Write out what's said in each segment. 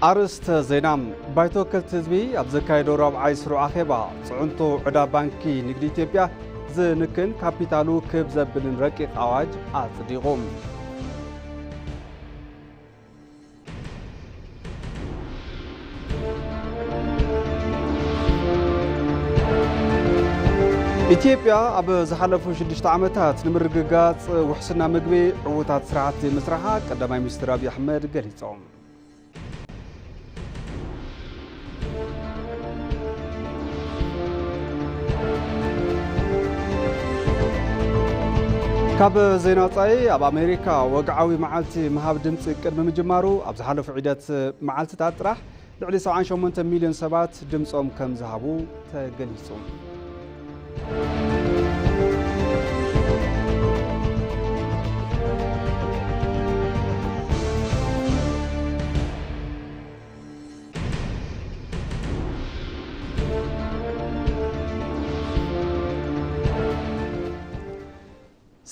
ኣርእስተ ዜና። ባይቶ ወከልቲ ህዝቢ ኣብ ዘካየዶ ራብዓይ ስሩዕ ኣኼባ፣ ጽዕንቶ ዕዳ ባንኪ ንግዲ ኢትዮጵያ ዝንክን ካፒታሉ ክብ ዘብልን ረቂቕ ኣዋጅ ኣጽዲቑ። ኢትዮጵያ ኣብ ዝሓለፉ ሽዱሽተ ዓመታት ንምርግጋጽ ውሕስና ምግቢ ዕዉታት ስራሕቲ ምስራሓ ቀዳማይ ሚኒስትር ኣብይ ኣሕመድ ገሊጾም። ካብ ዜና ወጻኢ፣ ኣብ ኣሜሪካ ወግዓዊ መዓልቲ ምሃብ ድምጺ ቅድሚ ምጅማሩ፣ ኣብ ዝሓለፉ ዒደት መዓልትታት ጥራሕ ልዕሊ ሰብዓን ሸሞንተ ሚልዮን ሰባት ድምጾም ከም ዝሃቡ ተገሊጹ።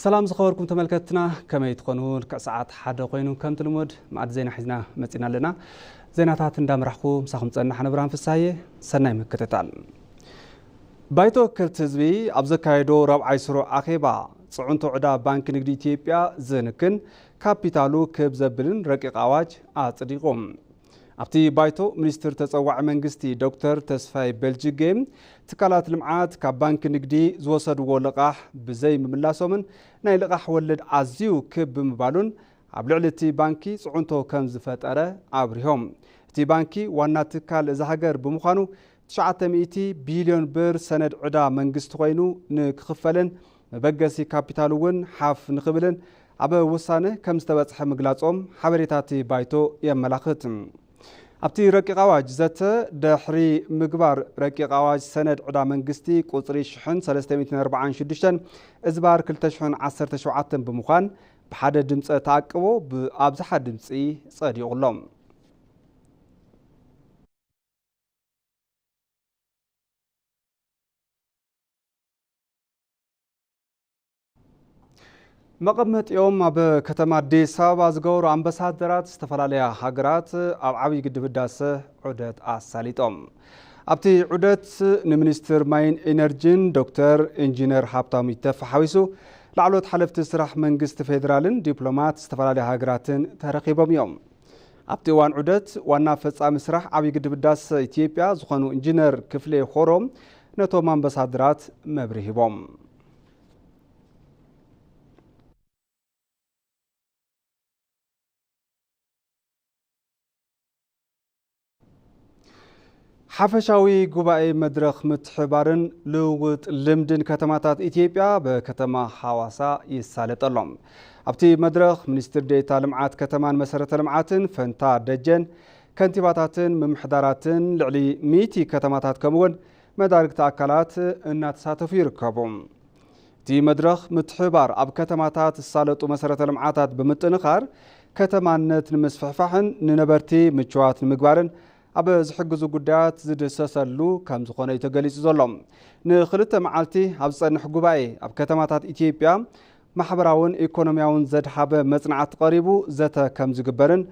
ሰላም ዝኸበርኩም ተመልከትና፣ ከመይ ትኾኑ? ልክዕ ሰዓት ሓደ ኮይኑ ከምቲ ልሙድ መኣዲ ዜና ሒዝና መጺና ኣለና። ዜናታት እንዳምራሕኩ ምሳኹም ጸናሕ ነብራን ፍሳየ። ሰናይ ምክትታል። ባይቶ ወከልቲ ህዝቢ ኣብ ዘካየዶ ራብዓይ ስሩዕ ኣኼባ፣ ጽዕንቶ ዕዳ ባንኪ ንግዲ ኢትዮጵያ ዝንክን ካፒታሉ ክብ ዘብልን ረቂቕ ኣዋጅ ኣጽዲቑ። ኣብቲ ባይቶ፣ ሚኒስትር ተጸዋዒ መንግስቲ ዶክተር ተስፋይ በልጅጌ፣ ትካላት ልምዓት ካብ ባንኪ ንግዲ ዝወሰድዎ ልቓሕ ብዘይ ምምላሶምን ናይ ልቓሕ ወለድ ኣዝዩ ክብ ብምባሉን ኣብ ልዕሊ እቲ ባንኪ ጽዕንቶ ከም ዝፈጠረ ኣብሪሆም። እቲ ባንኪ ዋና ትካል እዛ ሃገር ብምዃኑ፣ ትሽዓተ ሚእቲ ቢልዮን ብር ሰነድ ዕዳ መንግስቲ ኮይኑ ንክኽፈልን መበገሲ ካፒታል እውን ሓፍ ንክብልን ኣብ ውሳነ ከም ዝተበጽሐ ምግላጾም ሓበሬታ እቲ ባይቶ የመላኽት። ኣብቲ ረቂቕ ኣዋጅ ዘተ ድሕሪ ምግባር፣ ረቂቕ ኣዋጅ ሰነድ ዕዳ መንግስቲ ቁጽሪ ሽሕን ሰለስተ ሚእትን ኣርባዓን ሽዱሽተን እዝባር ክልተ ሽሕን ዓሰርተ ሸውዓተን ብምዃን ብሓደ ድምፀ ተኣቅቦ ብኣብዝሓ ድምፂ ጸዲቑ ኣሎ። መቐመጢኦም ኣብ ከተማ ኣዲስ ኣበባ ዝገበሩ ኣምባሳደራት ዝተፈላለያ ሃገራት ኣብ ዓብዪ ግድብ ህዳሰ ዑደት ኣሳሊጦም። ኣብቲ ዑደት ንሚኒስትር ማይን ኢነርጂን ዶክተር ኢንጂነር ሃብታሙ ኢተፋ ሓዊሱ ላዕለዎት ሓለፍቲ ስራሕ መንግስቲ ፌዴራልን ዲፕሎማት ዝተፈላለያ ሃገራትን ተረኺቦም እዮም። ኣብቲ እዋን ዑደት ዋና ፈጻሚ ስራሕ ዓብዪ ግድብ ህዳሰ ኢትዮጵያ ዝኾኑ ኢንጂነር ክፍሌ ኾሮም ነቶም ኣምባሳደራት መብርሂ ሂቦም። ሓፈሻዊ ጉባኤ መድረኽ ምትሕባርን ልውውጥ ልምድን ከተማታት ኢትዮጵያ በከተማ ሓዋሳ ይሳለጥ ኣሎ። ኣብቲ መድረኽ ሚኒስትር ዴኤታ ልምዓት ከተማን መሰረተ ልምዓትን ፈንታ ደጀን፣ ከንቲባታትን ምምሕዳራትን ልዕሊ ሚእቲ ከተማታት ከምኡውን መዳርግቲ ኣካላት እናተሳተፉ ይርከቡ። እቲ መድረኽ ምትሕብባር ኣብ ከተማታት ዝሳለጡ መሰረተ ልምዓታት ብምጥንኻር ከተማነት ንምስፍሕፋሕን ንነበርቲ ምቹዋት ንምግባርን ኣብ ዝሕግዙ ጉዳያት ዝድሰሰሉ ከም ዝኾነ እዩ ተገሊጹ ዘሎ። ንኽልተ መዓልቲ ኣብ ዝጸንሕ ጉባኤ ኣብ ከተማታት ኢትዮጵያ ማሕበራውን ኢኮኖሚያውን ዘድሃበ መጽናዕቲ ቀሪቡ ዘተ ከም ዝግበርን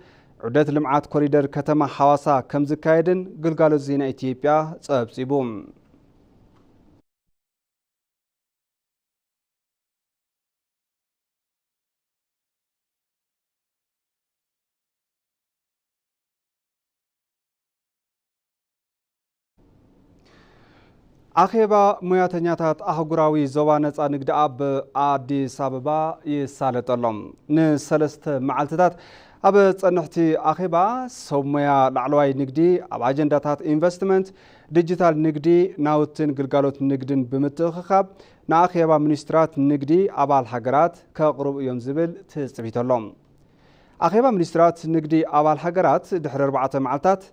ዑደት ልምዓት ኮሪደር ከተማ ሓዋሳ ከም ዝካየድን ግልጋሎት ዜና ኢትዮጵያ ጸብጺቡ። ኣኼባ ሙያተኛታት ኣህጉራዊ ዞባ ነጻ ንግዲ ኣብ ኣዲስ ኣበባ ይሳለጥ ኣሎ። ንሰለስተ መዓልትታት ኣብ ጸንሕቲ ኣኼባ ሰብ ሞያ ላዕለዋይ ንግዲ ኣብ ኣጀንዳታት ኢንቨስትመንት፣ ዲጂታል ንግዲ፣ ናውትን ግልጋሎት ንግድን ብምትእኽኻብ ንኣኼባ ሚኒስትራት ንግዲ ኣባል ሃገራት ከቕርቡ እዮም ዝብል ትጽቢት ኣሎ። ኣኼባ ሚኒስትራት ንግዲ ኣባል ሃገራት ድሕሪ ኣርባዕተ መዓልታት፣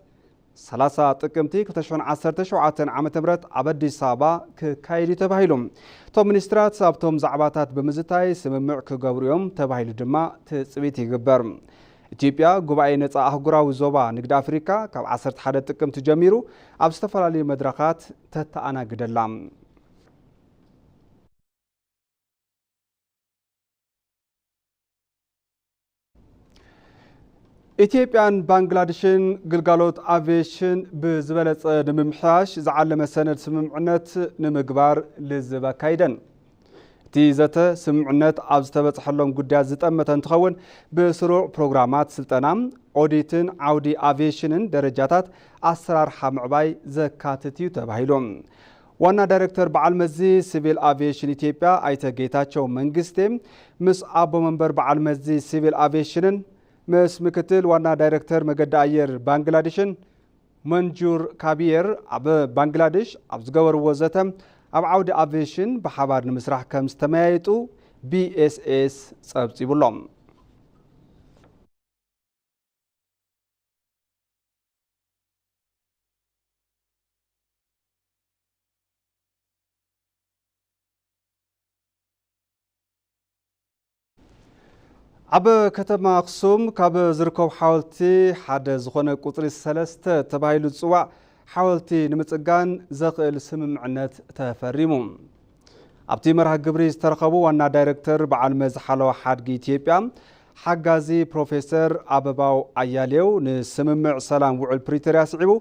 ሰላሳ ጥቅምቲ ክልተ ሽሕን ዓሰርተ ሸውዓተን ዓመተ ምህረት ኣብ ኣዲስ ኣበባ ክካየድ እዩ ተባሂሉ። እቶም ሚኒስትራት ኣብቶም ዛዕባታት ብምዝታይ ስምምዕ ክገብሩ እዮም ተባሂሉ ድማ ትጽቢት ይግበር። ኢትዮጵያ ጉባኤ ነጻ ኣህጉራዊ ዞባ ንግዲ ኣፍሪካ ካብ ዓሰርተ ሓደ ጥቅምቲ ጀሚሩ ኣብ ዝተፈላለዩ መድረኻት ተተኣናግደላ። ኢትዮጵያን ባንግላድሽን ግልጋሎት ኣቪየሽን ብዝበለጸ ንምምሕያሽ ዝዓለመ ሰነድ ስምምዕነት ንምግባር ልዝብ ኣካይደን። እቲ ዘተ ስምምዕነት ኣብ ዝተበጽሐሎም ጉዳያት ዝጠመተ እንትኸውን፣ ብስሩዕ ፕሮግራማት ስልጠና፣ ኦዲትን ዓውዲ ኣቪየሽንን ደረጃታት ኣሰራርሓ ምዕባይ ዘካትት እዩ ተባሂሉ። ዋና ዳይሬክተር በዓል መዚ ሲቪል ኣቪየሽን ኢትዮጵያ ኣይተ ጌታቸው መንግስቴ ምስ ኣቦ መንበር በዓል መዚ ሲቪል ኣቪየሽንን ምስ ምክትል ዋና ዳይሬክተር መገዲ ኣየር ባንግላዴሽን መንጁር ካቢየር ኣብ ባንግላዴሽ ኣብ ዝገበርዎ ዘተ፣ ኣብ ዓውዲ ኣቪየሽን ብሓባር ንምስራሕ ከም ዝተመያየጡ ቢኤስኤስ ጸብጺቡሎም። ኣብ ከተማ ኣኽሱም ካብ ዝርከቡ ሓወልቲ ሓደ ዝኾነ ቁጽሪ ሰለስተ ተባሂሉ ዝጽዋዕ ሓወልቲ ንምጽጋን ዘኽእል ስምምዕነት ተፈሪሙ። ኣብቲ መርሃ ግብሪ ዝተረኸቡ ዋና ዳይሬክተር በዓል መዚ ሓለዋ ሓድጊ ኢትዮጵያ ሓጋዚ ፕሮፌሰር ኣበባው ኣያሌው፣ ንስምምዕ ሰላም ውዕል ፕሪቶርያ ስዒቡ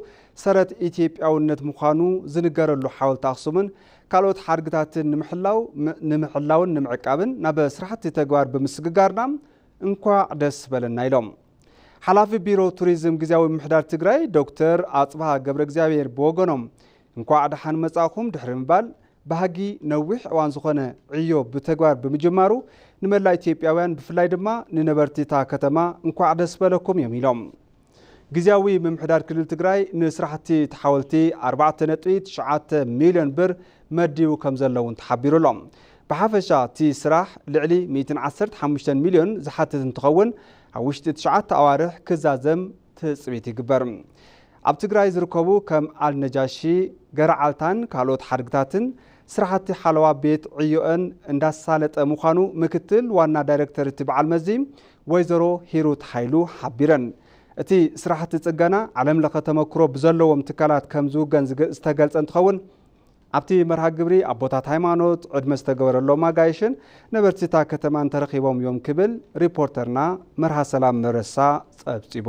ሰረት ኢትዮጵያውነት ምዃኑ ዝንገረሉ ሓወልቲ ኣኽሱምን ካልኦት ሓድግታትን ንምሕላው፣ ም-፣ ንምሕላውን ንምዕቃብን ናብ ስራሕቲ ተግባር ብምስግጋርና እንኳዕ ደስ በለና ኢሎም። ሓላፊ ቢሮ ቱሪዝም ግዝያዊ ምምሕዳር ትግራይ ዶክተር ኣጽብሃ ገብረ እግዚኣብሔር ብወገኖም፣ እንኳዕ ደሓን መጻእኹም ድሕሪ ምባል፣ ባህጊ ነዊሕ እዋን ዝኾነ ዕዮ ብተግባር ብምጅማሩ፣ ንመላእ ኢትዮጵያውያን ብፍላይ ድማ ንነበርቲ እታ ከተማ እንኳዕ ደስ በለኩም እዮም ኢሎም። ግዝያዊ ምምሕዳር ክልል ትግራይ ንስራሕቲ እቲ ሓወልቲ ኣርባዕተ ነጥቢ ትሽዓተ ሚልዮን ብር መዲቡ ከም ዘሎ እውን ተሓቢሩ ኣሎ። ብሓፈሻ እቲ ስራሕ ልዕሊ ሚእትን ዓሰርተ ሓሙሽተን ሚልዮን ዝሓትት እንትኸውን፣ ኣብ ውሽጢ ትሽዓተ ኣዋርሕ ክዛዘም ትጽቢት ይግበር። ኣብ ትግራይ ዝርከቡ ከም ኣልነጃሺ፣ ገረዓልታን ካልኦት ሓድግታትን ስራሕቲ ሓለዋ ቤት ዕዮአን እንዳሳለጠ ምዃኑ ምክትል ዋና ዳይሬክተር እቲ በዓል መዚ ወይዘሮ ሂሩት ሓይሉ ሓቢረን። እቲ ስራሕቲ ጽገና ዓለም ለኸ ተመክሮ ብዘለዎም ትካላት ከም ዝውገን ዝገ-፣ ዝተገልጸ እንትኸውን፣ ኣብቲ መርሃ ግብሪ ኣቦታት ሃይማኖት፣ ዕድመ ዝተገበረሎም ኣጋይሽን ነበርቲ እታ ከተማን ተረኺቦም እዮም ክብል ሪፖርተርና መርሃ ሰላም መረሳ ጸብጺቡ።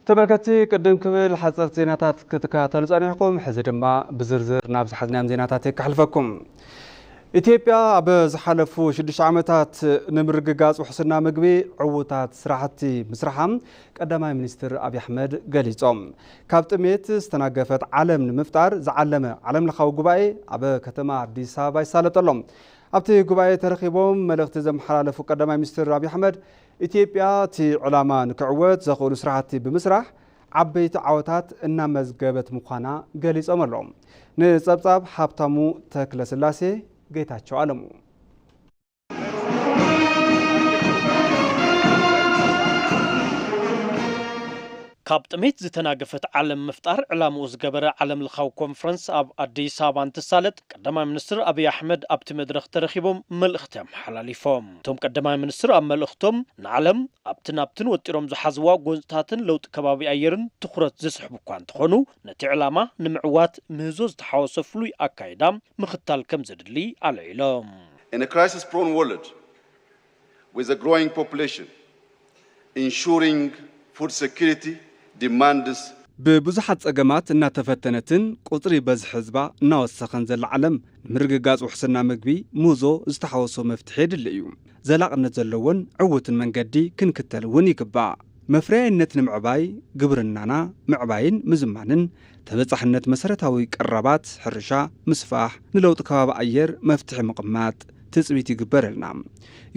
ተመልከትቲ፣ ቅድም ክብል ሓፀርቲ ዜናታት ክትከታተሉ ጸኒሕኩም፣ ሕዚ ድማ ብዝርዝር ናብ ዝሓዝናዮም ዜናታት የካሕልፈኩም። ኢትዮጵያ ኣብ ዝሓለፉ ሽዱሽተ ዓመታት ንምርግጋጽ ውሕስና ምግቢ ዕዉታት ስራሕቲ ምስራሓ ቀዳማይ ሚኒስትር ኣብይ ኣሕመድ ገሊጾም። ካብ ጥሜት ዝተናገፈት ዓለም ንምፍጣር ዝዓለመ ዓለምለኻዊ ጉባኤ ኣብ ከተማ ኣዲስ ኣበባ ይሳለጥ ኣሎ። ኣብቲ ጉባኤ ተረኺቦም መልእኽቲ ዘመሓላለፉ ቀዳማይ ሚኒስትር ኣብይ ኣሕመድ፣ ኢትዮጵያ እቲ ዕላማ ንክዕወት ዘኽእሉ ስራሕቲ ብምስራሕ ዓበይቲ ዓወታት እናመዝገበት ምዃና ገሊጾም ኣለዉ። ንጸብጻብ ሃብታሙ ተክለስላሴ፣ ጌታቸው ኣለሙ። ካብ ጥሜት ዝተናገፈት ዓለም ምፍጣር ዕላምኡ ዝገበረ ዓለም ለኻዊ ኮንፈረንስ ኣብ ኣዲስ ኣበባ እንትሳለጥ፣ ቀዳማይ ሚኒስትር ኣብይ ኣሕመድ ኣብቲ መድረኽ ተረኺቦም መልእኽቲ ኣመሓላሊፎም። እቶም ቀዳማይ ሚኒስትር ኣብ መልእኽቶም፣ ንዓለም ኣብትን ኣብትን ወጢሮም ዝሓዝዋ ጎንፅታትን ለውጢ ከባቢ ኣየርን ትኹረት ዝስሕቡ እኳ እንተኾኑ፣ ነቲ ዕላማ ንምዕዋት ምህዞ ዝተሓወሶ ፍሉይ ኣካይዳ ምኽታል ከም ዘድሊ ኣልዒሎም። In a crisis-prone world, with a growing population, ensuring food security demands ብብዙሓት ጸገማት እናተፈተነትን ቁጽሪ በዝሒ ህዝባ እናወሰኸን ዘላ ዓለም፣ ንምርግጋጽ ውሕስና ምግቢ ምህዞ ዝተሓወሶ መፍትሒ የድሊ እዩ። ዘላቕነት ዘለዎን ዕዉትን መንገዲ ክንክተል እውን ይግባእ። መፍረያይነት ንምዕባይ፣ ግብርናና ምዕባይን ምዝማንን፣ ተበጻሕነት መሰረታዊ ቀረባት ሕርሻ ምስፋሕ፣ ንለውጢ ከባቢ ኣየር መፍትሒ ምቕማጥ ትጽቢት ይግበረልና።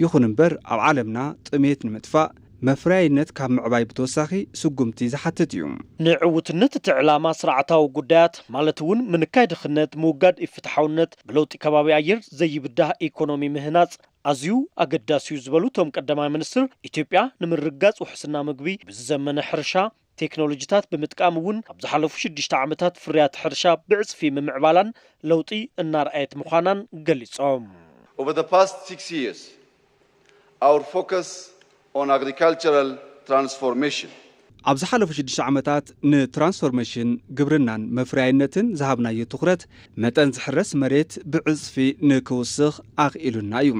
ይኹን እምበር፣ ኣብ ዓለምና ጥሜት ንምጥፋእ፣ መፍረያይነት ካብ ምዕባይ ብተወሳኺ ስጉምቲ ዝሓትት እዩ። ንዕውትነት እቲ ዕላማ፣ ስርዓታዊ ጉዳያት፣ ማለት እውን ምንካይ ድኽነት፣ ምውጋድ ኢፍትሓውነት፣ ብለውጢ ከባቢ ኣየር ዘይብዳህ ኢኮኖሚ ምህናጽ ኣዝዩ ኣገዳሲ እዩ ዝበሉ እቶም ቀዳማይ ሚኒስትር፣ ኢትዮጵያ ንምርግጋጽ ውሕስና ምግቢ ብዝዘመነ ሕርሻ ቴክኖሎጂታት ብምጥቃም እውን ኣብ ዝሓለፉ ሽዱሽተ ዓመታት ፍርያት ሕርሻ ብዕጽፊ ምምዕባላን ለውጢ እናርኣየት ምዃናን ገሊጾም። Over the past six years, our focus on agricultural transformation. ኣብ ዝሓለፉ ሽዱሽተ ዓመታት ንትራንስፎርሜሽን ግብርናን መፍረያይነትን ዝሃብናዮ ትኹረት፣ መጠን ዝሕረስ መሬት ብዕጽፊ ንክውስኽ ኣኽኢሉና እዩ።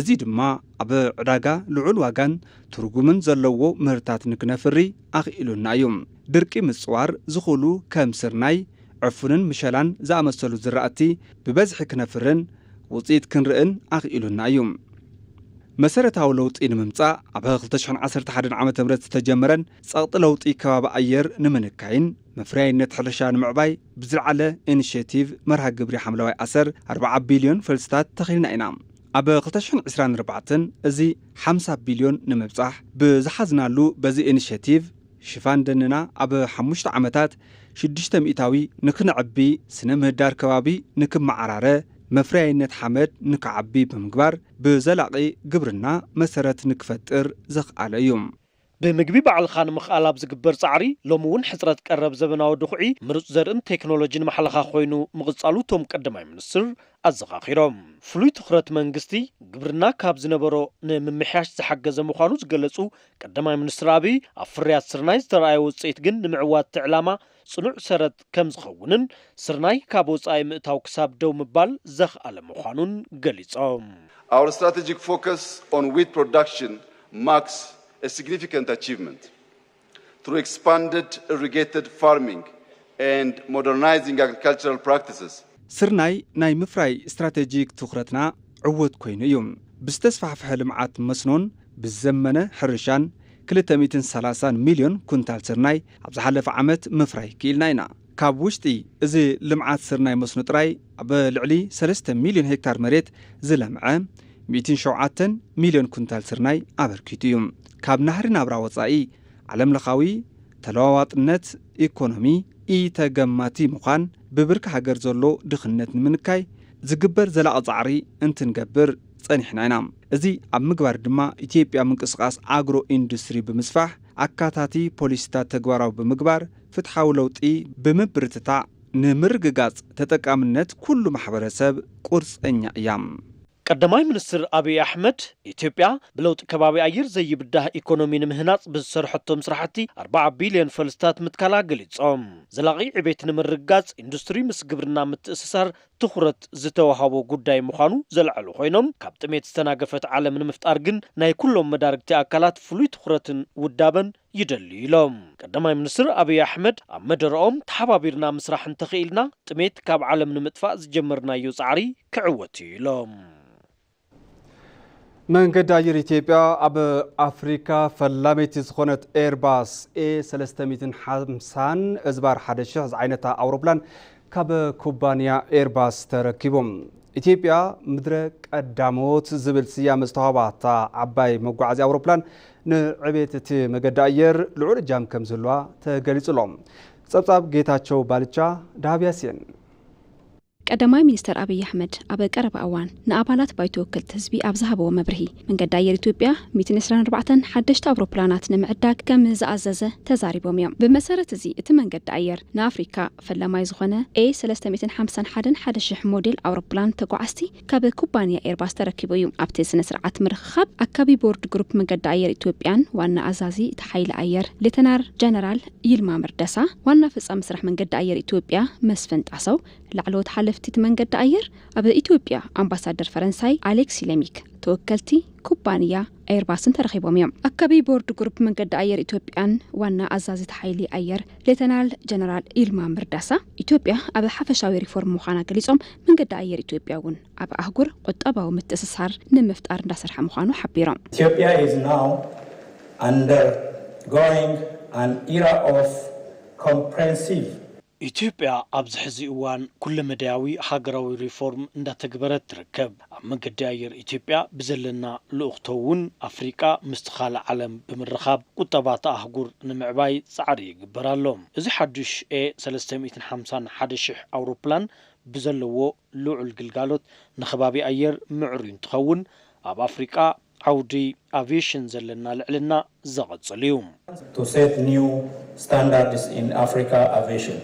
እዚ ድማ ኣብ ዕዳጋ ልዑል ዋጋን ትርጉምን ዘለዎ ምህርታት ንክነፍሪ ኣኽኢሉና እዩ። ድርቂ ምጽዋር ዝኽእሉ ከም ስርናይ፣ ዕፉንን ምሸላን ዝኣመሰሉ ዝራእቲ ብበዝሒ ክነፍርን ውጽኢት ክንርእን ኣኽኢሉና እዩ። መሰረታዊ ለውጢ ንምምጻእ ኣብ ክልተ ሽሕን ዓሰርተ ሓደን ዓመተ ምህረት ዝተጀመረን ጸቕጢ ለውጢ ከባቢ ኣየር ንምንካይን መፍረያይነት ሕርሻ ንምዕባይ ብዝለዓለ ኢኒሼቲቭ መርሃ ግብሪ ሓምለዋይ ኣሰር ኣርብዓ ቢልዮን ፈልስታት ተኺልና ኢና። ኣብ ክልተ ሽሕን ዕስራን ኣርባዕተን እዚ ሓምሳ ቢልዮን ንምብጻሕ ብዝሓዝናሉ በዚ ኢኒሼቲቭ ሽፋን ደንና ኣብ ሓሙሽተ ዓመታት ሽዱሽተ ሚእታዊ ንክነዕቢ፣ ስነ ምህዳር ከባቢ ንክመዓራረ፣ መፍረያይነት ሓመድ ንክዓቢ ብምግባር ብዘላቒ ግብርና መሰረት ንክፈጥር ዘኽኣለ እዩ። ብምግቢ ባዕልኻ ንምኽኣል ኣብ ዝግበር ጻዕሪ ሎሚ እውን ሕጽረት ቀረብ ዘበናዊ ድኹዒ፣ ምሩጽ ዘርእን ቴክኖሎጂን ማሕለኻ ኮይኑ ምቕጻሉ እቶም ቀዳማይ ሚኒስትር ኣዘኻኺሮም። ፍሉይ ትኹረት መንግስቲ ግብርና ካብ ዝነበሮ ንምምሕያሽ ዝሓገዘ ምዃኑ ዝገለጹ ቀዳማይ ሚኒስትር ኣብይ፣ ኣብ ፍርያት ስርናይ ዝተረኣየ ውጽኢት ግን ንምዕዋት እቲ ዕላማ ጽኑዕ ሰረት ከም ዝኸውንን ስርናይ ካብ ወጻኢ ምእታው ክሳብ ደው ምባል ዘኽኣለ ምዃኑን ገሊጾም። Our strategic focus on wheat production marks a significant achievement through expanded irrigated farming and modernizing agricultural practices. ስርናይ ናይ ምፍራይ ስትራተጂክ ትኹረትና ዕውት ኮይኑ እዩ። ብዝተስፋሕፍሐ ልምዓት መስኖን ብዝዘመነ ሕርሻን ክልተ ሚእትን ሰላሳን ሚልዮን ኩንታል ስርናይ ኣብ ዝሓለፈ ዓመት ምፍራይ ክኢልና ኢና። ካብ ውሽጢ እዚ ልምዓት ስርናይ መስኖ ጥራይ ኣብ ልዕሊ ሰለስተ ሚልዮን ሄክታር መሬት ዝለምዐ ሚእትን ሸውዓተን ሚልዮን ኩንታል ስርናይ ኣበርኪቱ እዩ። ካብ ናህሪ ናብራ ወጻኢ ዓለምለኻዊ ተለዋዋጥነት ኢኮኖሚ ኢተገማቲ ምዃን ብብርኪ ሃገር ዘሎ ድኽነት ንምንካይ ዝግበር ዘላቒ ጻዕሪ እንትንገብር ጸኒሕና ኢና። እዚ ኣብ ምግባር ድማ ኢትዮጵያ ምንቅስቓስ ኣግሮ ኢንዱስትሪ ብምስፋሕ ኣካታቲ ፖሊሲታት ተግባራዊ ብምግባር ፍትሓዊ ለውጢ ብምብርትታዕ ንምርግጋጽ ተጠቃምነት ኩሉ ማሕበረሰብ ቁርጸኛ እያ። ቀዳማይ ሚኒስትር ኣብይ ኣሕመድ፣ ኢትዮጵያ ብለውጢ ከባቢ ኣየር ዘይብዳህ ኢኮኖሚ ንምህናፅ ብዝሰርሐቶም ስራሕቲ ኣርባዓ ቢልዮን ፈልስታት ምትካላ ገሊፆም። ዘላቒ ዕቤት ንምርግጋፅ ኢንዱስትሪ ምስ ግብርና ምትእስሳር ትኹረት ዝተወሃቦ ጉዳይ ምዃኑ ዘልዐሉ ኮይኖም፣ ካብ ጥሜት ዝተናገፈት ዓለም ንምፍጣር ግን ናይ ኩሎም መዳርግቲ ኣካላት ፍሉይ ትኹረትን ውዳበን ይደሊ ኢሎም። ቀዳማይ ሚኒስትር ኣብይ ኣሕመድ ኣብ መደረኦም፣ ተሓባቢርና ምስራሕ እንተኽኢልና ጥሜት ካብ ዓለም ንምጥፋእ ዝጀመርናዮ ፃዕሪ ክዕወት እዩ ኢሎም። መንገዲ ኣየር ኢትዮጵያ ኣብ ኣፍሪካ ፈላመይቲ ዝኾነት ኤርባስ ኤ ሰለስተ ሚእትን ሓምሳን እዝባር ሓደ ሽሕ ዝዓይነታ ኣውሮፕላን ካብ ኩባንያ ኤርባስ ተረኪቡ። ኢትዮጵያ ምድረ ቀዳሞት ዝብል ስያመ ዝተዋህባ እታ ዓባይ መጓዓዝያ ኣውሮፕላን ንዕቤት እቲ መገዲ ኣየር ልዑል እጃም ከም ዝህልዋ ተገሊጹ ኣሎ። ጸብጻብ ጌታቸው ባልቻ፣ ዳሃብ ያሲን። ቀዳማይ ሚኒስተር ኣብይ ኣሕመድ ኣብ ቀረባ እዋን ንኣባላት ባይቶ ወከልቲ ህዝቢ ኣብ ዝሃብዎ መብርሂ፣ መንገዲ ኣየር ኢትዮጵያ ሚእትን ዕስራን ኣርባዕተን ሓደሽቲ ኣውሮፕላናት ንምዕዳግ ከም ዝኣዘዘ ተዛሪቦም እዮም። ብመሰረት እዚ እቲ መንገዲ ኣየር ንኣፍሪካ ፈላማይ ዝኾነ ኤ ሰለስተ ሚእትን ሓምሳን ሓደን ሓደ ሽሕ ሞዴል ኣውሮፕላን ተጓዓዝቲ ካብ ኩባንያ ኤርባስ ተረኪቡ እዩ። ኣብቲ ስነ ስርዓት ምርኽኻብ ኣካቢ ቦርድ ግሩፕ መንገዲ ኣየር ኢትዮጵያን ዋና ኣዛዚ እቲ ሓይሊ ኣየር ሌተናር ጀነራል ይልማ መርደሳ፣ ዋና ፈጻሚ ስራሕ መንገዲ ኣየር ኢትዮጵያ መስፍን ጣሰው፣ ላዕለዎት ሓለፍቲ እቲ መንገዲ ኣየር ኣብ ኢትዮጵያ ኣምባሳደር ፈረንሳይ ኣሌክሲ ሌሚክ፣ ተወከልቲ ኩባንያ ኤርባስን ተረኺቦም እዮም። ኣካቢ ቦርድ ግሩፕ መንገዲ ኣየር ኢትዮጵያን ዋና ኣዛዚት ሓይሊ ኣየር ሌተናል ጀነራል ኢልማ ምርዳሳ፣ ኢትዮጵያ ኣብ ሓፈሻዊ ሪፎርም ምዃና ገሊጾም፣ መንገዲ ኣየር ኢትዮጵያ እውን ኣብ ኣህጉር ቁጠባዊ ምትእስሳር ንምፍጣር እንዳሰርሐ ምዃኑ ሓቢሮም። Ethiopia is now undergoing an era of comprehensive ኢትዮጵያ ኣብዚ ሕዚ እዋን ኩለመዳያዊ ሃገራዊ ሪፎርም እንዳተግበረት ትርከብ። ኣብ መንገዲ ኣየር ኢትዮጵያ ብዘለና ልኡኽቶ እውን ኣፍሪቃ ምስቲ ካልእ ዓለም ብምርኻብ ቁጠባ እታ ኣህጉር ንምዕባይ ጻዕሪ ይግበር ኣሎ። እዚ ሓዱሽ ኤ ሰለስተ ሚእትን ሓምሳን ሓደ ሽሕ ኣውሮፕላን ብዘለዎ ልዑል ግልጋሎት ንከባቢ ኣየር ምዕሩይ እንትኸውን፣ ኣብ ኣፍሪቃ ዓውዲ ኣቪዬሽን ዘለና ልዕልና ዘቐጽል እዩ። To set new standards in Africa aviation.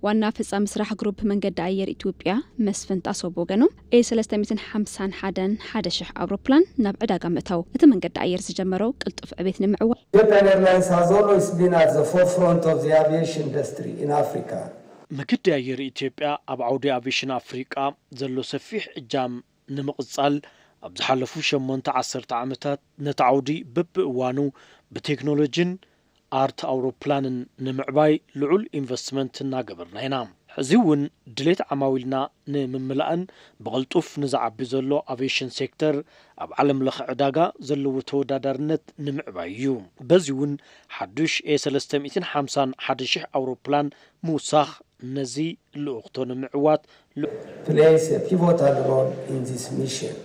ዋና ፈጻሚ ስራሕ ግሩፕ መንገዲ ኣየር ኢትዮጵያ መስፍን ጣሰው ብወገኖም፣ ኤ ሰለስተ ሚእትን ሓምሳን ሓደን ሓደ ሽሕ ኣውሮፕላን ናብ ዕዳጋ ምእታው እቲ መንገዲ ኣየር ዝጀመረው ቅልጡፍ ዕቤት ንምዕዋት Ethiopian Airlines has always been at the forefront of the aviation industry in Africa. መገዲ ኣየር ኢትዮጵያ ኣብ ዓውዲ ኣቪዬሽን ኣፍሪቃ ዘሎ ሰፊሕ እጃም ንምቕጻል፣ ኣብ ዝሓለፉ ሸሞንተ ዓሰርተ ዓመታት ነቲ ዓውዲ በብእዋኑ ብቴክኖሎጂን ኣርት ኣውሮፕላንን ንምዕባይ ልዑል ኢንቨስትመንት እናገበርና ኢና። ሕዚ እውን ድሌት ዓማዊልና ንምምላእን ብቕልጡፍ ንዝዓቢ ዘሎ ኣቪዬሽን ሴክተር ኣብ ዓለም ለኸ ዕዳጋ ዘለዎ ተወዳዳርነት ንምዕባይ እዩ። በዚ እውን ሓዱሽ ኤ ሰለስተ ሚእትን ሓምሳን ሓደ ሽሕ ኣውሮፕላን ምውሳኽ ነዚ ልኡኽቶ ንምዕዋት plays a pivotal role in this mission.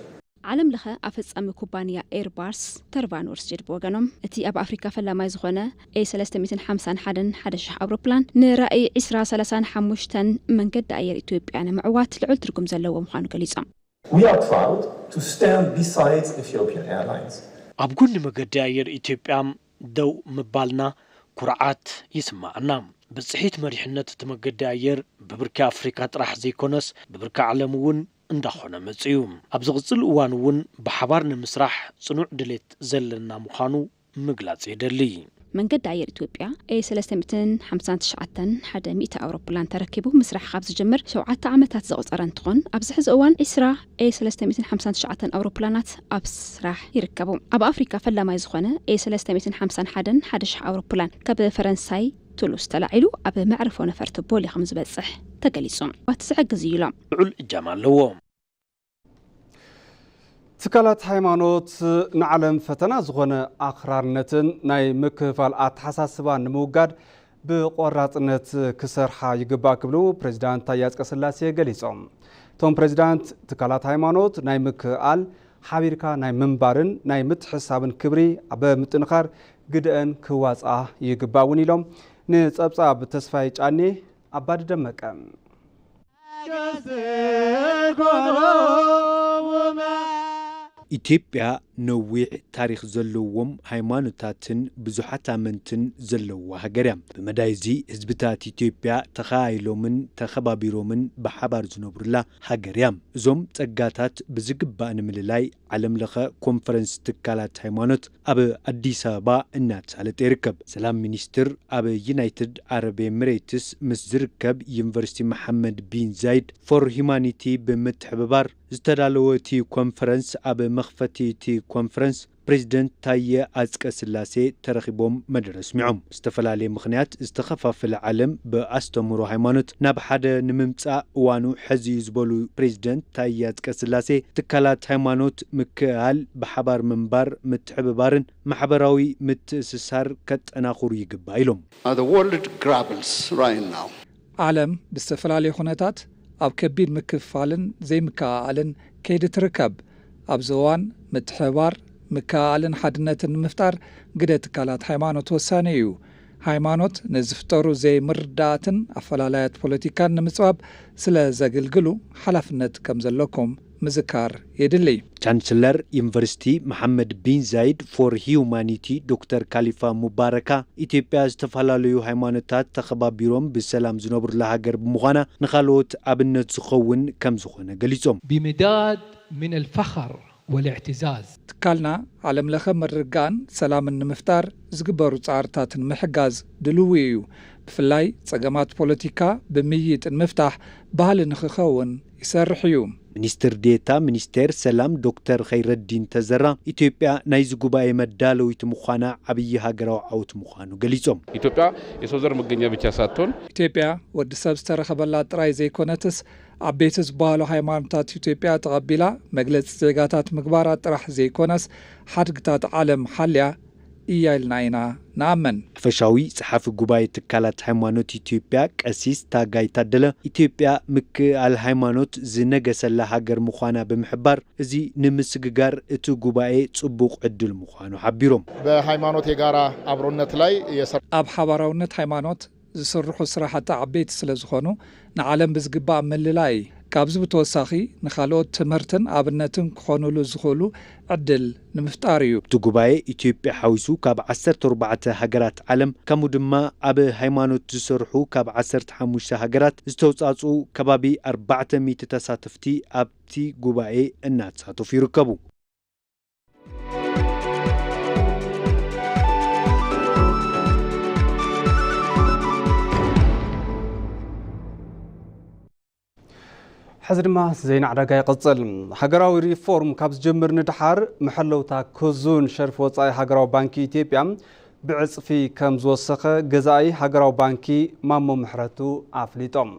ዓለም ለኸ ኣፈጻሚ ኩባንያ ኤርባስ ተርቫን ወርስጅድ ብወገኖም፣ እቲ ኣብ ኣፍሪካ ፈላማይ ዝኾነ ኤ ሰለስተ ሚእትን ሓምሳን ሓደን ሓደ ሽሕ ኣውሮፕላን ንራእይ ዕስራ ሰላሳን ሓሙሽተን መንገዲ ኣየር ኢትዮጵያ ንምዕዋት ልዑል ትርጉም ዘለዎ ምዃኑ ገሊጾም። We are proud to stand beside Ethiopian Airlines. ኣብ ጎኒ መገዲ ኣየር ኢትዮጵያ ደው ምባልና ኩርዓት ይስማዓና። ብጽሒት መሪሕነት እቲ መገዲ ኣየር ብብርኪ ኣፍሪካ ጥራሕ ዘይኮነስ ብብርኪ ዓለም እውን እንዳኾነ መጺኡ። ኣብ ዝቕጽል እዋን እውን ብሓባር ንምስራሕ ጽኑዕ ድሌት ዘለና ምዃኑ ምግላጽ የደሊ። መንገዲ ኣየር ኢትዮጵያ ኤ ሰለስተ ሚእትን ሓምሳን ትሽዓተን ሓደ ሚእቲ ኣውሮፕላን ተረኪቡ ምስራሕ ካብ ዝጅምር ሸውዓተ ዓመታት ዘቑጸረ እንትኾን፣ ኣብዚ ሕዚ እዋን ዕስራ ኤ ሰለስተ ሚእትን ሓምሳን ትሽዓተን ኣውሮፕላናት ኣብ ስራሕ ይርከቡ። ኣብ ኣፍሪካ ፈላማይ ዝኾነ ኤ ሰለስተ ሚእትን ሓምሳን ሓደን ሓደ ሽሕ ኣውሮፕላን ካብ ፈረንሳይ ቱሉስ ተላዒሉ ኣብ መዕርፎ ነፈርቲ ቦሌ ከም ዝበጽሕ ተገሊጹ። ዋት ዝሕግዝ እዩ ኢሎም። ልዑል እጃም ኣለዎ። ትካላት ሃይማኖት ንዓለም ፈተና ዝኾነ ኣኽራርነትን ናይ ምክፍፋል ኣተሓሳስባን ንምውጋድ ብቆራጽነት ክሰርሓ ይግባእ ክብሉ ፕሬዚዳንት ታዬ ኣጽቀስላሴ ገሊጾም። እቶም ፕሬዚዳንት ትካላት ሃይማኖት ናይ ምክእኣል፣ ሓቢርካ ናይ ምንባርን ናይ ምትሕሳብን ክብሪ ኣብ ምጥንኻር ግደአን ክዋፅኣ ይግባእ እውን ኢሎም። ንፀብፃብ ተስፋይ ጫኔ ኣባዲ ደመቀ። ኢትዮጵያ ነዊሕ ታሪኽ ዘለዎም ሃይማኖታትን ብዙሓት ኣመንትን ዘለዋ ሃገር እያ። ብመዳይ እዚ ህዝብታት ኢትዮጵያ ተኸኣኢሎምን ተኸባቢሮምን ብሓባር ዝነብሩላ ሃገር እያ። እዞም ጸጋታት ብዝግባእ ንምልላይ ዓለም ለኸ ኮንፈረንስ ትካላት ሃይማኖት ኣብ ኣዲስ ኣበባ እናተሳለጠ ይርከብ። ሰላም ሚኒስትር ኣብ ዩናይትድ ዓረብ ኤሚሬትስ ምስ ዝርከብ ዩኒቨርሲቲ መሓመድ ቢን ዛይድ ፎር ሂማኒቲ ብምትሕብባር ዝተዳለወ እቲ ኮንፈረንስ ኣብ መኽፈቲ እቲ ኮንፈረንስ ፕሬዚደንት ታየ ኣጽቀ ስላሴ ተረኺቦም መደረ ኣስሚዖም። ብዝተፈላለየ ምኽንያት ዝተኸፋፈለ ዓለም ብኣስተምህሮ ሃይማኖት ናብ ሓደ ንምምጻእ እዋኑ ሐዚ እዩ ዝበሉ ፕሬዚደንት ታየ ኣጽቀ ስላሴ፣ ትካላት ሃይማኖት ምክእኣል፣ ብሓባር ምንባር፣ ምትሕብባርን ማሕበራዊ ምትእስሳር ከጠናኽሩ ይግባእ ኢሎም። Uh, the world grapples right now. ዓለም ብዝተፈላለየ ኩነታት ኣብ ከቢድ ምክፍፋልን ዘይምክእኣልን ከይዲ ትርከብ። ኣብዚ እዋን ምትሕብባር፣ ምክእኣልን ሓድነትን ንምፍጣር ግደ ትካላት ሃይማኖት ወሳኒ እዩ። ሃይማኖት ንዝፍጠሩ ዘይምርዳእትን ኣፈላላያት ፖለቲካን ንምፅባብ ስለ ዘግልግሉ ሓላፍነት ከም ዘለኩም ምዝካር የድሊ። ቻንስለር ዩኒቨርሲቲ መሓመድ ቢን ዛይድ ፎር ሂዩማኒቲ ዶክተር ካሊፋ ሙባረካ፣ ኢትዮጵያ ዝተፈላለዩ ሃይማኖታት ተኸባቢሮም ብሰላም ዝነብሩላ ሃገር ብምዃና ንኻልኦት ኣብነት ዝኸውን ከም ዝኾነ ገሊጾም። بمداد من الفخر والاعتزاز. ትካልና ዓለም ለኸ ምርግጋእን ሰላምን ንምፍጣር ዝግበሩ ጻዕርታት ንምሕጋዝ ድልዊ እዩ። ብፍላይ ጸገማት ፖለቲካ ብምይይጥ ንምፍታሕ ባህሊ ንኽኸውን ይሰርሕ እዩ። ሚኒስትር ዴታ ሚኒስቴር ሰላም ዶክተር ኸይረዲን ተዘራ፣ ኢትዮጵያ ናይዚ ጉባኤ መዳለዊት ምዃና ዓብዪ ሃገራዊ ዓወት ምዃኑ ገሊጾም። ኢትዮጵያ የሰው ዘር መገኛ ብቻ ሳትሆን ኢትዮጵያ ወዲ ሰብ ዝተረኸበላ ጥራይ ዘይኮነትስ፣ ዓበይቲ ዝበሃሉ ሃይማኖታት ኢትዮጵያ ተቐቢላ መግለጺ ዜጋታት ምግባራ ጥራሕ ዘይኮነስ፣ ሓድግታት ዓለም ሓልያ እያ ኢልና ኢና ንኣምን። ሓፈሻዊ ጸሓፊ ጉባኤ ትካላት ሃይማኖት ኢትዮጵያ ቀሲስ ታጋይ ታደለ፣ ኢትዮጵያ ምክእኣል ሃይማኖት ዝነገሰላ ሃገር ምዃና ብምሕባር፣ እዚ ንምስግጋር እቲ ጉባኤ ጽቡቕ ዕድል ምዃኑ ሓቢሮም። በሃይማኖት የጋራ አብሮነት ላይ የሰራ ኣብ ሓባራውነት ሃይማኖት ዝስርሑ ስራሕቲ ዓበይቲ ስለ ዝኾኑ፣ ንዓለም ብዝግባእ ምልላይ፣ ካብዚ ብተወሳኺ ንኻልኦት ትምህርትን ኣብነትን ክኾኑሉ ዝኽእሉ ዕድል ንምፍጣር እዩ። እቲ ጉባኤ ኢትዮጵያ ሓዊሱ ካብ ዓሰርተ ኣርባዕተ ሃገራት ዓለም፣ ከምኡ ድማ ኣብ ሃይማኖት ዝሰርሑ ካብ ዓሰርተ ሓሙሽተ ሃገራት ዝተውጻጽኡ ከባቢ ኣርባዕተ ሚእቲ ተሳተፍቲ ኣብቲ ጉባኤ እናተሳተፉ ይርከቡ። ሕዚ ድማ ዜና ዕዳጋ ይቕጽል። ሃገራዊ ሪፎርም ካብ ዝጅምር ንደሓር፣ መሐለውታ ክዙን ሸርፊ ወጻኢ ሃገራዊ ባንኪ ኢትዮጵያ ብዕጽፊ ከም ዝወሰኸ ገዛኢ ሃገራዊ ባንኪ ማሞ ምሕረቱ ኣፍሊጦም።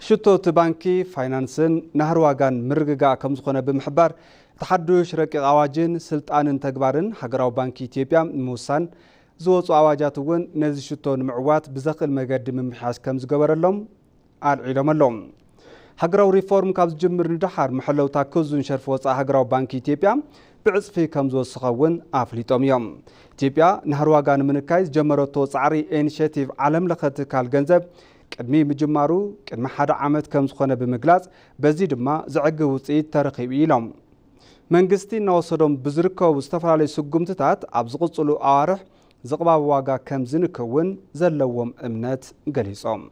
ሽቶ እቲ ባንኪ ፋይናንስን ናህሪ ዋጋን ምርግጋእ ከም ዝኾነ ብምሕባር፣ እቲ ሓዱሽ ረቂቕ ኣዋጅን ስልጣንን ተግባርን ሃገራዊ ባንኪ ኢትዮጵያ ንምውሳን ዝወፁ ኣዋጃት እውን ነዚ ሽቶ ንምዕዋት ብዘኽእል መገዲ ምምሕያሽ ከም ዝገበረሎም ኣልዒሎም ኣለዉ። ሃገራዊ ሪፎርም ካብ ዝጅምር ንደሓር፣ መሐለውታ ክዙን ሸርፊ ወፃኢ ሃገራዊ ባንኪ ኢትዮጵያ ብዕፅፊ ከም ዝወስኸ እውን ኣፍሊጦም እዮም። ኢትዮጵያ ናህሪ ዋጋ ንምንካይ ዝጀመረቶ ፃዕሪ ኢኒሼቲቭ ዓለም ለኸ ትካል ገንዘብ ቅድሚ ምጅማሩ ቅድሚ ሓደ ዓመት ከም ዝኾነ ብምግላፅ፣ በዚ ድማ ዘዕግብ ውፅኢት ተረኺቡ ኢሎም። መንግስቲ እናወሰዶም ብዝርከቡ ዝተፈላለዩ ስጉምትታት ኣብ ዝቕፅሉ ኣዋርሕ ዝቕባብ ዋጋ ከም ዝንክውን ዘለዎም እምነት ገሊጾም።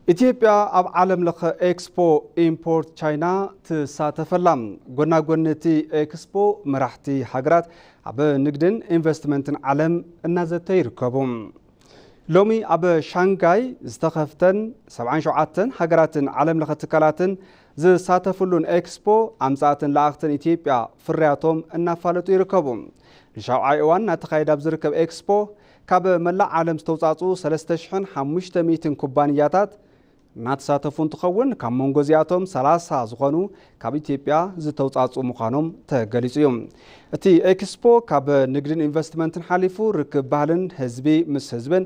ኢትዮጵያ ኣብ ዓለም ለኸ ኤክስፖ ኢምፖርት ቻይና ትሳተፈላ። ጎናጎኒ እቲ ኤክስፖ መራሕቲ ሃገራት ኣብ ንግድን ኢንቨስትመንትን ዓለም እናዘተ ይርከቡ። ሎሚ ኣብ ሻንጋይ ዝተኸፍተን ሰብዓን ሸውዓተን ሃገራትን ዓለም ለኸ ትካላትን ዝሳተፍሉን ኤክስፖ፣ ኣምጻእትን ለኣኽትን ኢትዮጵያ ፍርያቶም እናፋለጡ ይርከቡ። ንሻውዓይ እዋን እናተኻየደ ኣብ ዝርከብ ኤክስፖ፣ ካብ መላእ ዓለም ዝተውጻጹ ሰለስተ ሽሕን ሓሙሽተ ሚእትን ኩባንያታት እናተሳተፉ እንትኸውን፣ ካብ መንጎ እዚኣቶም ሰላሳ ዝኾኑ ካብ ኢትዮጵያ ዝተውጻጹ ምዃኖም ተገሊጹ እዩ። እቲ ኤክስፖ ካብ ንግድን ኢንቨስትመንትን ሓሊፉ ርክብ ባህልን ህዝቢ ምስ ህዝብን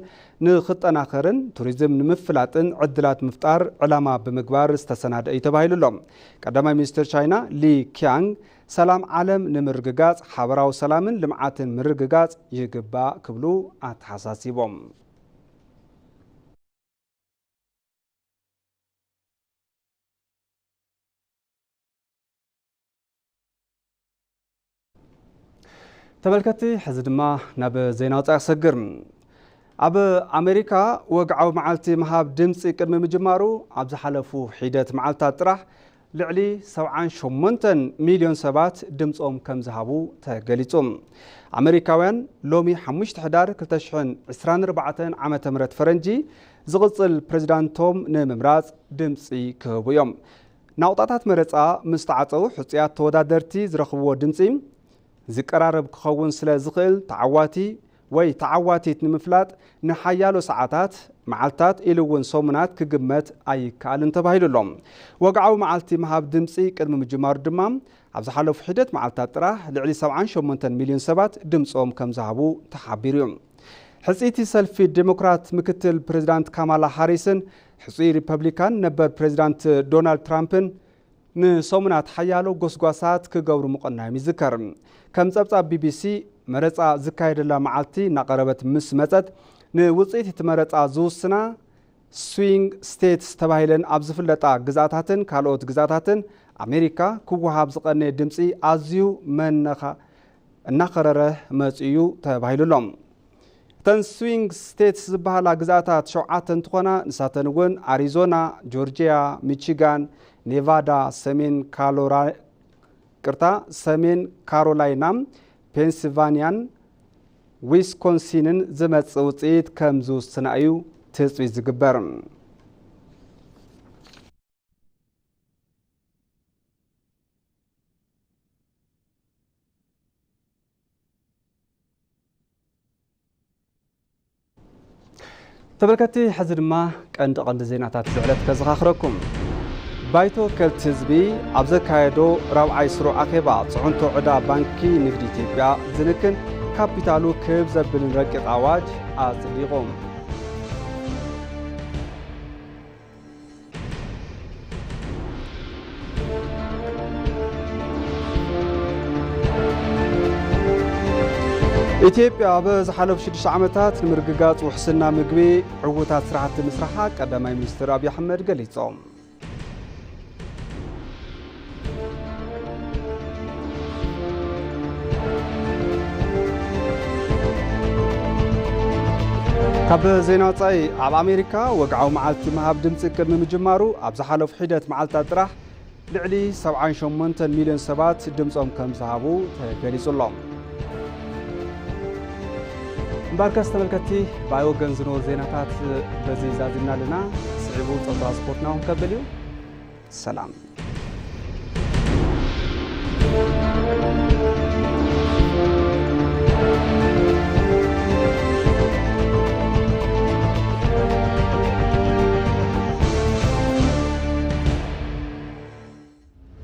ንኽጠናኸርን ቱሪዝም ንምፍላጥን ዕድላት ምፍጣር ዕላማ ብምግባር ዝተሰናደ እዩ ተባሂሉ ኣሎ። ቀዳማይ ሚኒስትር ቻይና ሊ ኪያንግ፣ ሰላም ዓለም ንምርግጋጽ ሓበራዊ ሰላምን ልምዓትን ምርግጋጽ ይግባእ ክብሉ ኣተሓሳሲቦም። ተመልከትቲ፣ ሕዚ ድማ ናብ ዜና ወጻኢ ክሰግር። ኣብ ኣሜሪካ ወግዓዊ መዓልቲ ምሃብ ድምፂ ቅድሚ ምጅማሩ፣ ኣብ ዝሓለፉ ሒደት መዓልታት ጥራሕ ልዕሊ ሰብዓን ሸሞንተን ሚልዮን ሰባት ድምፆም ከም ዝሃቡ ተገሊጹ። ኣሜሪካውያን ሎሚ ሓሙሽተ ሕዳር ክልተ ሽሕን ዕስራን ኣርባዕተን ዓመተ ምህረት ፈረንጂ ዝቕጽል ፕሬዚዳንቶም ንምምራጽ ድምፂ ክህቡ እዮም። ናቑጣታት መረጻ ምስ ተዓጸዉ፣ ሕጹያት ተወዳደርቲ ዝረኽብዎ ድምጺ ዝቀራረብ ክኸውን ስለ ዝኽእል፣ ተዓዋቲ ወይ ተዓዋቲት ንምፍላጥ ንሓያሎ ሰዓታት፣ መዓልታት ኢሉ እውን ሰሙናት ክግመት ኣይከኣልን ተባሂሉ ኣሎ። ወግዓዊ መዓልቲ ምሃብ ድምጺ ቅድሚ ምጅማሩ ድማ፣ ኣብ ዝሓለፉ ሒደት መዓልታት ጥራሕ ልዕሊ ሰብዓን ሸሞንተን ሚልዮን ሰባት ድምጾም ከም ዝሃቡ ተሓቢሩ እዩ። ሕጽይቲ ሰልፊ ዴሞክራት ምክትል ፕሬዚዳንት ካማላ ሃሪስን ሕጹይ ሪፐብሊካን ነበር ፕሬዚዳንት ዶናልድ ትራምፕን ንሰሙናት ሓያሎ ጎስጓሳት ክገብሩ ምቕናዮም ይዝከር። ከም ጸብጻብ ቢቢሲ፣ መረጻ ዝካየደላ መዓልቲ እናቐረበት ምስ መጸት፣ ንውጽኢት እቲ መረጻ ዝውስና ስዊንግ ስቴትስ ተባሂለን ኣብ ዝፍለጣ ግዝኣታትን ካልኦት ግዝኣታትን ኣሜሪካ ክወሃብ ዝቐነየ ድምጺ ኣዝዩ መነኻ እናኸረረ መጺኡ እዩ ተባሂሉ ኣሎ። እቲ እተን ስዊንግ ስቴትስ ዝበሃላ ግዝኣታት ሸውዓተ እንትኾና፣ ንሳተን እውን ኣሪዞና፣ ጆርጂያ፣ ሚቺጋን፣ ኔቫዳ፣ ሰሜን ካሎራ-፣ ቅርታ፣ ሰሜን ካሮላይና፣ ፔንሲልቫኒያን ዊስኮንሲንን ዝመጽእ ውጽኢት ከም ዝውስና እዩ ትጽቢት ዝግበር። ተመልከትቲ፣ ሕዚ ድማ ቀንዲ ቀንዲ ዜናታት ዝዕለት ከዘኻኽረኩም። ባይቶ ወከልቲ ህዝቢ ኣብ ዘካየዶ ራብዓይ ስሩዕ ኣኼባ፣ ጽዕንቶ ዕዳ ባንኪ ንግዲ ኢትዮጵያ ዝንክን ካፒታሉ ክብ ዘብልን ረቂቕ ኣዋጅ ኣጽዲቑ። ኢትዮጵያ ኣብ ዝሓለፉ ሽዱሽተ ዓመታት ንምርግጋጽ ውሕስና ምግቢ ዕዉታት ስራሕቲ ምስራሓ ቀዳማይ ሚኒስትር ኣብይ ኣሕመድ ገሊጾም። ካብ ዜና ወጻኢ፣ ኣብ ኣሜሪካ ወግዓዊ መዓልቲ ምሃብ ድምጺ ቅድሚ ምጅማሩ፣ ኣብ ዝሓለፉ ሒደት መዓልታት ጥራሕ ልዕሊ ሰብዓን ሸሞንተን ሚልዮን ሰባት ድምጾም ከም ዝሃቡ ተገሊጹ ኣሎ። እምበኣርከስ ተመልከትቲ፣ ብኣይ ወገን ዝነበሩ ዜናታት በዚ ዛዚምና ኣለና። ስዒቡ ጸብጻብ ስፖርትና እውን ከብል እዩ። ሰላም።